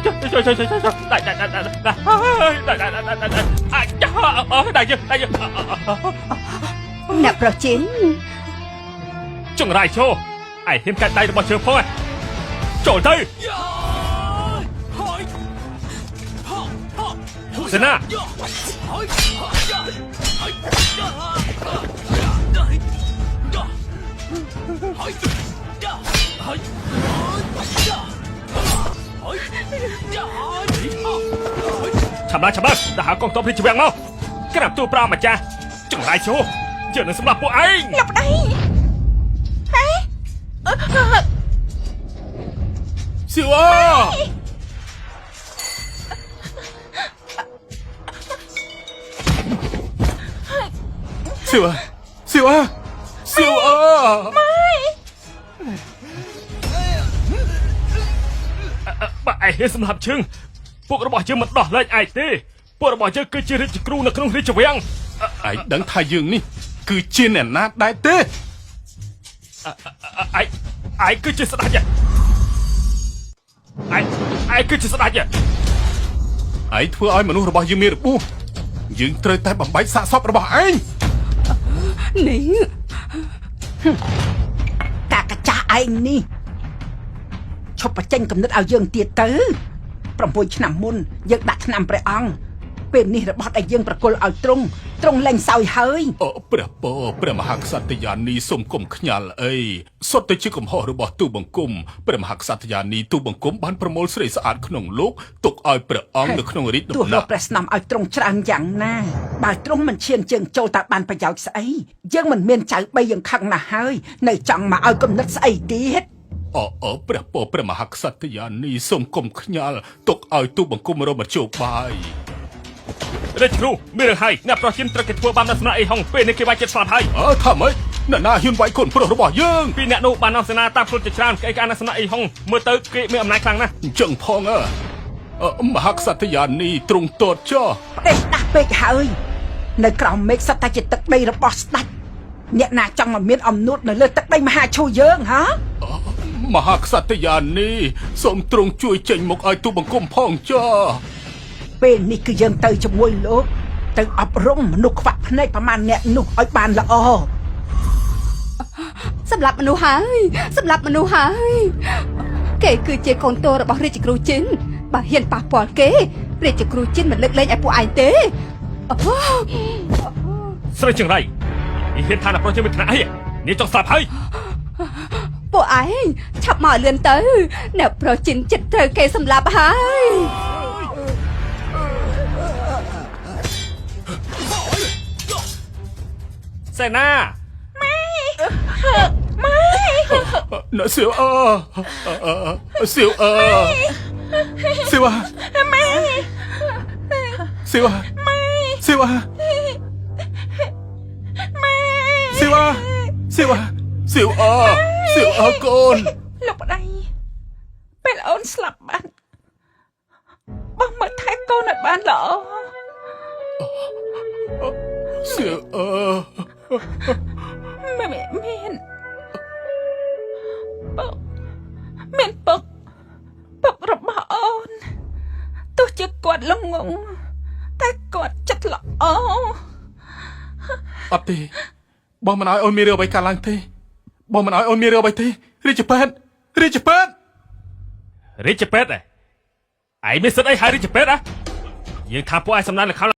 ចុះចុះចុះចុះចុះដៃដៃដៃដៃដៃដៃដៃដៃដៃដៃអាចដៃយើងដៃយើង អ្នកប្រុសជីន ចង្រៃឈោឯងហ៊ានកាត់ដៃរបស់ជើងផងចូលទៅសេនាឆាប់ឡើងឆាប់ឡើងទៅហៅកងទ័ពរាជវាំងមកក្រាបទូលប្រាម្ចាស់ចង្រៃឈោយើងនឹងសម្លាប់ពួកឯង លោកប្តីហេ សៀវអើសៀវអើសៀវអើសៀវអើ បើឯងហ៊ានសម្លាប់ជើងពួករបស់យើងមិនដោះលែងឯងទេពួករបស់យើងគឺជារាជគ្រូនៅក្នុងរាជវាំង ឯងដឹងថាយើងនេះ គឺជាអ្នកណាដែរទេ ឯងឯងគឺជាស្ដេចឯងឯងគឺជាស្ដេច ឯងធ្វើឲ្យមនុស្សរបស់យើងមានរបួសយើងត្រូវតែបំបែកសាកសពរបស់ឯង នេះ កាកចាស់ឯងនេះឈប់បញ្ចេញកំណត់ឲ្យយើងទៀតទៅ6ឆ្នាំមុនយើងដាក់ឆ្នាំព្រះអង្គពេលនេះរបស់ដែលយើងប្រគល់ឲ្យទ្រង់ទ្រង់លែងសោយហើយ អូព្រះពរព្រះមហាក្សត្រយានីសូមគុំខ្ញាល់អីសុទ្ធតែជាកំហុសរបស់ទូបង្គំព្រះមហាក្សត្រយានីទូបង្គំបានប្រមូលស្រីស្អាតក្នុងលោកទុកឲ្យព្រះអង្គនៅក្នុងរាជ ទោះ ដំណាក់ រកព្រះស្នំឲ្យទ្រង់ច្រើនយ៉ាងណាបើទ្រង់មិនឈានជើងចូលតើបានប្រយោជន៍ស្អីយើងមិនមានចៅបីយើងខឹងណាស់ហើយនៅចង់មកឲ្យកំណត់ស្អីទៀត អអព្រះពរព្រះមហាក្សត្រយានីសូមគុំខ្ញាល់ទុកឲ្យទូបង្គំរមជោបាយ រាជគ្រូមានរឿងហើយអ្នកប្រុសជិនត្រូវគេធ្វើបាននៅសំណាក់អីហុងពេលនេះគេវាយចិត្តស្លាប់ហើយ អើថាម៉េចអ្នកណាហ៊ានវាយកូនប្រុសរបស់យើង ពីអ្នកនោះបាននាំសេនាតាមខ្លួនជាច្រើនគេកានៅសំណាក់អីហុងមើលទៅគេមានអំណាចខ្លាំងណាស់ អញ្ចឹងផងអើអឺមហាក្សត្រយានីទ្រង់ទតចោះ ផ្ដេសដាស់ពេកហើយនៅក្រោមមេឃសុទ្ធតែជាទឹកដីរបស់ស្ដេចអ្នកណាចង់មកមានអំនួតនៅលើទឹកដីមហាឈូយើងហ៎ មហាក្សត្រយានីសូមទ្រង់ជួយចេញមកឲ្យទូបង្គំផងចោះ ពេលនេះគឺយើងទៅជាមួយលោកទៅអប់រំមនុស្សខ្វាក់ភ្នែកប្រមាណអ្នកនោះឲ្យបានល្អ សម្រាប់មនុស្សហើយសម្រាប់មនុស្សហើយគេគឺជាកូនតូរបស់រាជគ្រូជីនបើហ៊ានប៉ះពាល់គេរាជគ្រូជីនមិនលើកលែងឲ្យពួកឯងទេអូ ស្រីចង្រៃនេះហ៊ានថាអ្នកប្រុសជិនមានឋានៈអីនេះចង់ស្លាប់ហើយ ពួកឯងឆាប់មកលឿនទៅអ្នកប្រុសជីនចិត្តត្រូវគេសម្លាប់ហើយ សេនា អ្នកសៀវអើសៀវអើសៀវអើ ម៉ែ សៀវអើសៀវអើ ម៉ែ សៀវអើសៀវអើសៀវអើសៀវអើកូន លោកប្តីពេលអូនស្លាប់បាត់បងមើលថែកូនឲ្យបានល្អ សៀវអើ មែនមានពុកមានពុកពុករបស់អូនទោះជាគាត់ល្ងងតែគាត់ចិត្តល្អ អត់ទេបងមិនឲ្យអូនមានរឿងអ្វីកើតឡើងទេបងមិនឲ្យអូនមានរឿងអ្វីទេរាជពេទ្យរាជពេទ្យ រាជពេទ្យឯងមានសិទ្ធិអីហៅរាជពេទ្យហ៎យើងថាពួកឯងសំណាងលខោ